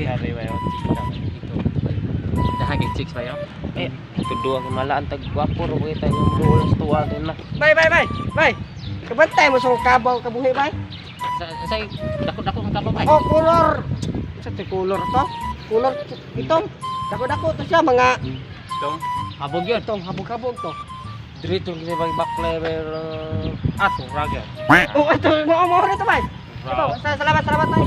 Kare ba yung chika ito. Dahagig chicks ba yun? Eh, ito duwa kay malaan tag gwapo ro kita yung duol sa tuwa din na. Bay, bay, bay. Bay. Kabantay mo sa kabaw kabuhi, bay. Sa dako-dako ang kababay. Oh, color. Sa ti color to? Color itong. Dako-dako to siya mga Dong. Habog yun. Itong habog-habog to. Dito kita bag bakle pero ah surag ya. Oh, ito mo mo na to, bay. Ito, salamat, salamat, bay.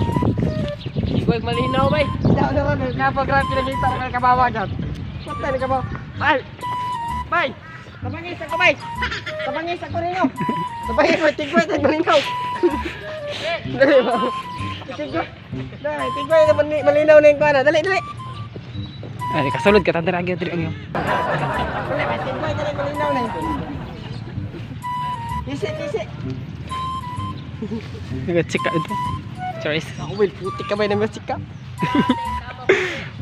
Ikaw malinaw bay. Daw na ron, kapag grabe pinakita ng kabawa dyan. Patay na kabawa. Bay! Bay! Tabangis ako, bay! Tabangis ako ninyo! Tabangis mo, tigway tayo malinaw! Dali ba? Tigway! Dali, tigway na malinaw na yung kuwana. Dali, dali! Ay, kasulod ka tanda lagi diri ang iyo. Dali, bay, tigway tayo malinaw na yung. Isi, isi! Nagachika ito. Choice. Ako, Will, putik ka ba yung chika?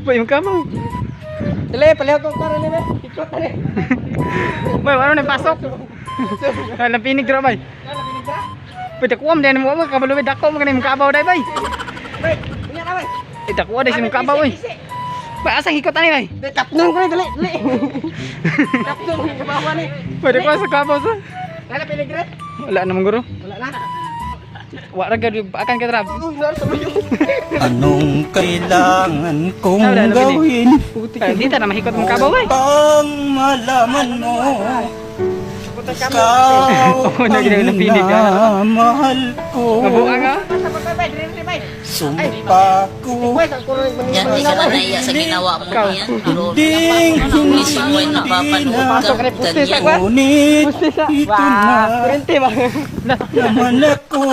Bay, yung kamaw. Dali, palihaw kong kuwana ni bay. Ikot na ni. Bay, ano na pasok? Alam pinig dira bay. Bay, dakuha mo din mo mo kabalo bay dako mo kanay mong kabaw day bay. Bay, ingat na, bay! Eh, dakuha day si mong kabaw oy. Isi, isi. Bay, asa hikot ani bay? Dali, tapnon ko ni, dali, dali! Tapnon ko yung kabawa ni. Bay, dakuha sa kabaw sa. Wala piligret? Wala namang guro. Wala na. Wa ra gud akan ka trab. Oo, nar sa bayo. Anong kailangan kong Wala, wala, gawin Ay, di ta na mahikot mong kabaw bay. upang malaman mo Puta kami. ikaw Oo, ang naging napinig ka. minamahal ko? Mabuang ah. Basta pag bay, dili bay. Sumpa ko Wait, ang kuno ni Yan, di ka na naiya sa ginawa mo Ikaw. niyan. Pero Ding, mismo ay napapanood ka. Pasok na puste sa Ganyan. kwan. Ngunit Puste sa. ito na Kurente ba? naman ako.